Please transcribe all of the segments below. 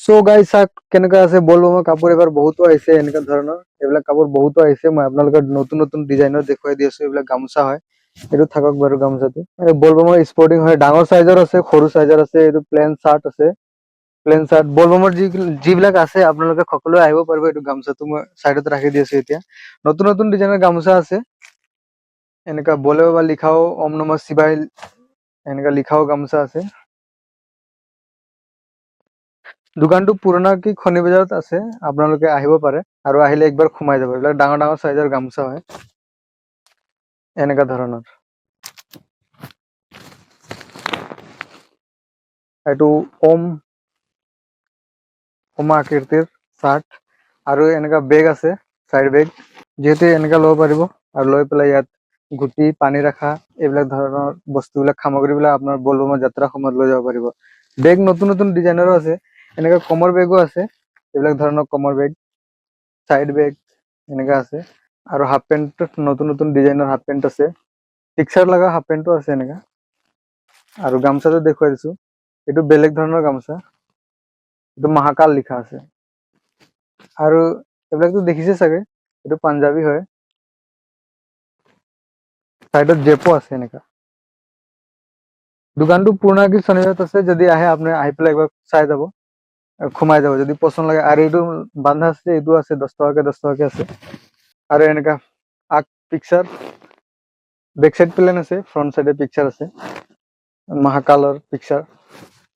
চ' guys, চাওক কেনেকুৱা আছে। বলবমৰ কাপোৰ এইবাৰ বহুতো আহিছে। এনেকুৱা ধৰণৰ এইবিলাক কাপোৰ বহুতো আহিছে। মই আপোনালোকৰ নতুন নতুন ডিজাইনৰ দেখুৱাই দি আছো। এইবিলাক গামোচা হয়। এইটো থাকক বাৰু গামোচাটো। এই বলবমৰ স্পৰ্টিং হয়, ডাঙৰ চাইজৰ আছে, সৰু চাইজৰ আছে। এইটো প্লেন চাৰ্ট আছে, প্লেন চাৰ্ট। বলবমৰ যিবিলাক আছে, আপোনালোকে সকলোৱে আহিব পাৰিব। এইটো গামোচাটো মই চাইডত ৰাখি দি আছো এতিয়া। নতুন নতুন ডিজাইনৰ গামোচা আছে। এনেকুৱা বলে বাবা লিখাও, ওম নমঃ শিৱায় এনেকা লিখাও গামোচা আছে। দোকানটো পুৰণা কি খনি বজাৰত আছে। আপোনালোকে আহিব পাৰে আৰু আহিলে একবাৰ সোমাই যাব। এইবিলাক ডাঙৰ ডাঙৰ চাইজৰ গামোচা হয়, এনেকা ধৰণৰ। এইটো ওম ওম আকৃতিৰ চাৰ্ট। আৰু এনেকা বেগ আছে, চাইড বেগ যিহেতু, এনেকা ল'ব পাৰিব আৰু লৈ পেলাই ইয়াত গুটি, পানী ৰখা, এইবিলাক ধৰণৰ বস্তুবিলাক, সামগ্ৰীবিলাক আপোনাৰ বলবমৰ যাত্ৰা সময়ত লৈ যাব পাৰিব। বেগ নতুন নতুন ডিজাইনৰো আছে। এনেকা কমৰ বেগো আছে, এইবিলাক ধৰণৰ কমৰ বেগ, চাইড বেগ এনেকা আছে। আৰু হাফ পেণ্ট, নতুন নতুন ডিজাইনৰ হাফ পেণ্ট আছে। পিকচাৰ লগা হাফ পেণ্টো আছে এনেকা। আৰু গামোচাটো দেখুৱাই দিছো। এইটো বেলেগ ধৰণৰ গামোচা, এইটো মহাকাল লিখা আছে। আৰু এইবিলাকতো দেখিছে চাগে, এইটো পাঞ্জাবী হয়। চাইডত জেপো আছে এনেকা। দোকানটো পুৰণা শনিবাৰত আছে। যদি আহে আপুনি, আহি পেলাই একবাৰ চাই যাব আৰু সোমাই যাব যদি পচন্দ লাগে। আৰু এইটো বান্ধা আছে, এইটো আছে 10 টকাকে, 10 টকাকে আছে। আৰু এনেকা আগ পিকচাৰ, বেক চাইড প্লেন আছে, ফ্ৰণ্ট চাইডে পিকচাৰ আছে, মহাকালৰ পিকচাৰ।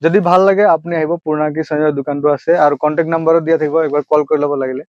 যদি ভাল লাগে, আপুনি আহিব। পুৰণা শনিবাৰ দোকানটো আছে আৰু কন্টেক্ট নাম্বাৰো দিয়া থাকিব, একবাৰ কল কৰি ল'ব লাগিলে।